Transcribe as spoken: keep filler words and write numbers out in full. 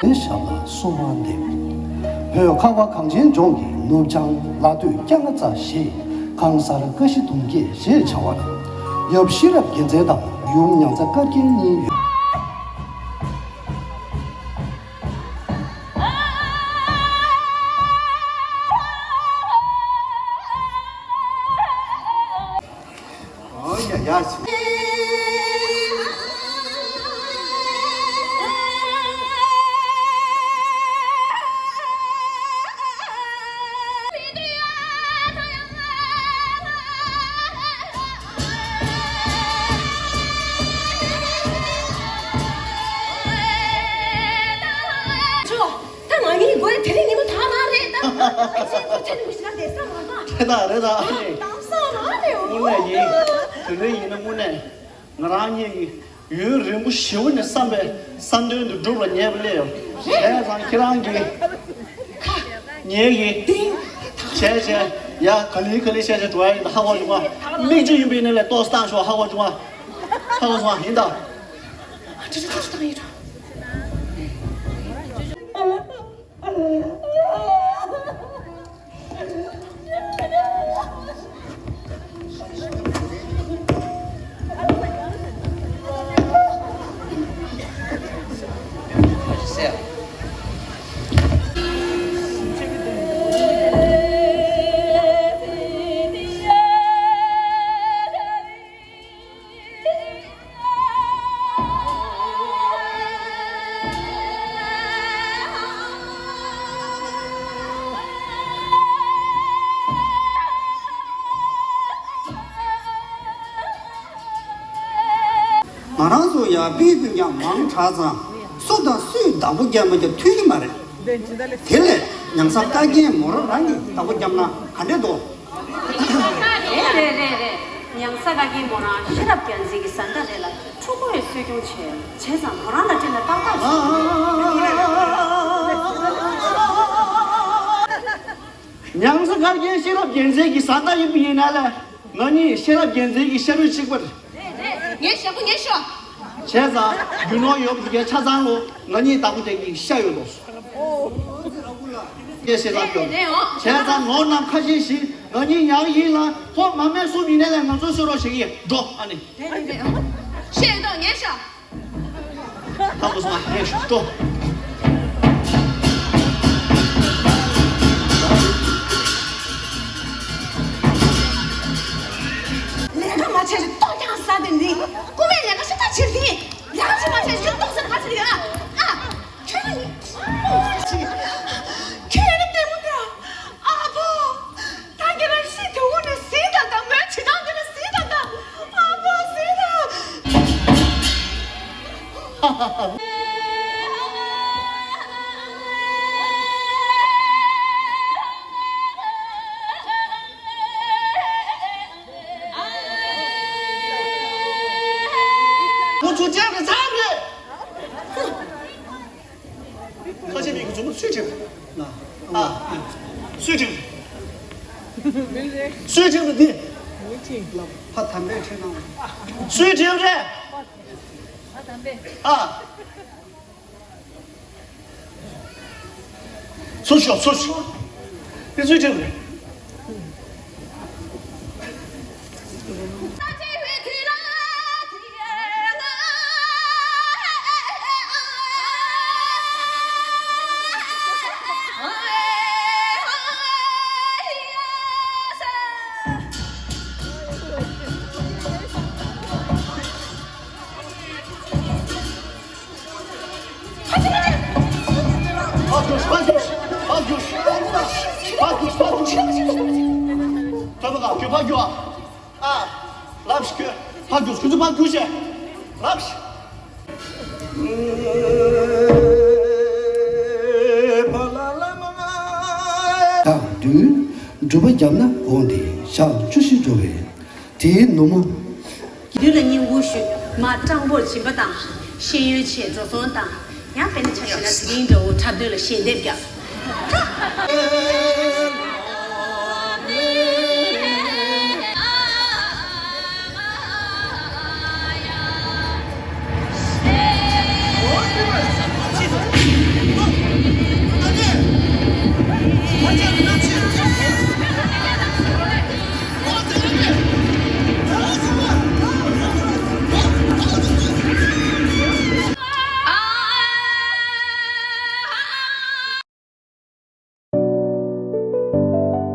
དེ་ཞབས་ལ་གསོལ་བ་འདེབས། བོད་ཁ་བ་གངས་ཅན་ལྗོངས་ཀྱི་ནུབ་བྱང་ལ་སྟོད་སྐྱ་ང་རྩ་ཞེས་ཁང་གསར་ཀ་བཞི་གདུང་བརྒྱད་ཞེས་བྱ་བ་ནས་ཡབ་ཤེས་རབ་རྒྱལ་མཚན་དང་ཡུམ་མྱང་ཚ་བཀའ་བརྒྱད་གཉིས་ཡོད། ཨོ་ཡ་ཡ། ད་ང་གཉིས་དགོས་དེ་རིང་ཉིན་མོ་ད་མ་རེད་ད། ཨེ་ཅེ་ཁོ་ཚེ་ནི་མི་ཤི་ན་བསྡད་ས་མ་ག་དེ་ད་རེད་ད། ཨ་ནི་བསྡད་ས་མ་རེད། དངོས་གནས་ཡིན། དེ་འདྲ་ཡིན་ན་དངོས་གནས་ང་རང་གཉིས་ཀྱིས་ཡུན་རིང་པོ་ཞེ་པོ་ནས་བསམ་པའི་བསམ་དོན་དེ་འགྲུབ་ལ་ཉེ་བ་སླེབས་ཡོད། བྱས་ཙང་ཁྱེད་རང་གིས་ངེད་ཀྱིས་བྱས་བྱས་ཡ་ག་ལེ་ག་ལེ་བྱས་བྱས་འགྲོ་ཡ་ཡིན་ད། ཧ་གོ་བྱུང་བ། མིག་ཆུ་ཡིན་པ་ཡིན་ན་ལས་ཏོག་ཙམ་བཏང་ཤོག་ཧ་གོ་བྱུང་བ། ཧ་གོ་སོང་བ་ཡིན་ད། ཨ་ཁྲི་ཁྲི་ཁྲི་ཁྲི་བཏང་ཡིན་ད། ང་རང་ཚོ་ཡར་ཕེབས་མཁན་མང་དྲགས་ཙང་སུ་དང་སུས་བདག་པོ་རྒྱབ་མ་རྒྱབ་ཐོས་ཀྱི་མ་རེད། དེ་ལས་མྱང་ས་བཀའ་བརྒྱད་མོ་རང་རང་གིས་བདག་པོ་རྒྱབ་ན་ག་འདྲས་འདུག་རེད་རེད་རེད་རེད། མྱང་ས་བཀའ་བརྒྱད་མོ་རང་ཤེས་རབ་རྒྱལ་མཚན་གྱི་བཟའ་ཟླ་རེད་ལ་ཕྲུ་གུ་ཡི་གསོ་སྐྱོང་བྱས། བྱས་ཙང་མོ་རང་ལ་དྲིས་ན་ཏག་ཏག་ཞིག་མྱང་ས་བཀའ་བརྒྱད་ཤེས་རབ་རྒྱལ་མཚན་གྱི་བཟའ་ཟླ་ཡིན་པ་ཡིན་ན་ལ། ང་གཉིས་ཤེས་རབ་རྒྱལ་མཚན་གྱི་ཤ་རུས་གཅིག་པ་རེད། ངས་ཞོག་ངས་ཞོག་བྱས་ཙང་རྒྱུ་ནོར་ཡོད་པ་དེ་གའི་ཆ་ཚང་ལོ་ང་གཉིས་བདག་པོ་རྒྱག་གི་ཤ་ཡོད་དོ། ངས་ཤེས་ཙང་ཡོད། བྱས་ཙང་ནོར་རྣམས་ཁ་ཤས་ཤིག་ང་གཉིས་ཉར་ཡིན་ལ་ཁོ་མ་སྨད་གསུམ་ཡིན་ནའི་ལས་ང་ཚོ་གསོད་རོགས་བྱེད་ཀྱི་འགྲོ་ཨ་ནི། ཤེས་འདུག་ངས་ཞོག་ཧ་གོ་སོང་ཨ། ཧེ་ཤོག་ཏོ། ལས་ཀ་མ་བྱས་ཏོག་ཀྱང་ཟ་དེ་འདི། རྐུ་མའི་ལས་ཀ་ཤ་སྟག་བྱེད་དེ། ལས་ཀ་ཅིག་མ་བྱས་ཡོད་ཏོག་ཟ་ག་ཚོད་ཡོད་ཨ། ཨ། ཁྱོད་ལ་ཡིན། ཁྱོད་ཡིན་ན་ལྟད་མོ་འདི་ཨ། ཨ་ཕོ། ད་ཁྱེད་རང་ཤི་དེ་འུ་ནས་ཟིན་ད་ད་མོའི་བྱེད་སྟངས་དེ་ལ་ཟིན་ད་ད། ཨ་ཕོ་ཟིན་ད། ཁོ་ཚོ་ཅག་གི་ཚབ་རེད། ཁ་ཆེ་མི་གི་མཛུབ་མོ་སུས་ཁྲིད། ཨ། སུས་ཁྲིད། སུས་ཁྲིད་འདི། ཕ་དམ་པས་ཁྲིད་གནང་། སུས་ཁྲིད་རེད། ཨ། ཚུར་ཤོག་ཚུར་ཤོག་འདི་སུས་ཁྲིད་རེད། ཕར་རྒྱུགས། ཕར་རྒྱུགས། ཕར་རྒྱུགས། ཕར་རྒྱུགས། ཕར་རྒྱུགས། ཕར་རྒྱུགས། ཕར་རྒྱུགས། ཐོན་མ་ག་ཁྱོད་ཕར་རྒྱུགས་ཨ། ཨ། ལབ་ཤིག་ཁྱོད་ཕར་རྒྱུགས། ཁྱོད་ཚོ་ཕར་རྒྱུགས་ཤིག་ལབ་ཤིག་དང་བདུན། སྒྲུབ་པ་བརྒྱབ་ན་དགོངས་ཏེ་ཞག་བཅུ་བཞི་འགྲོ་བས། དེའི་ནུབ་མོ། མདུན་ལ་སྙིང་དབུས་བཞུགས། མར་སྤྲང་པོར་སྦྱིན་པ་དང་། ཤེས་ཡོན་ཆེད་འགྲོ་སོང་དང་། ཡང་དཔེར་ན་ཆ་བཞག་ན་དེ་རིང་འདྲ་བོ་འཁྲབ་སྟོན་ལ་ཞལ་འདེབས་རྒྱག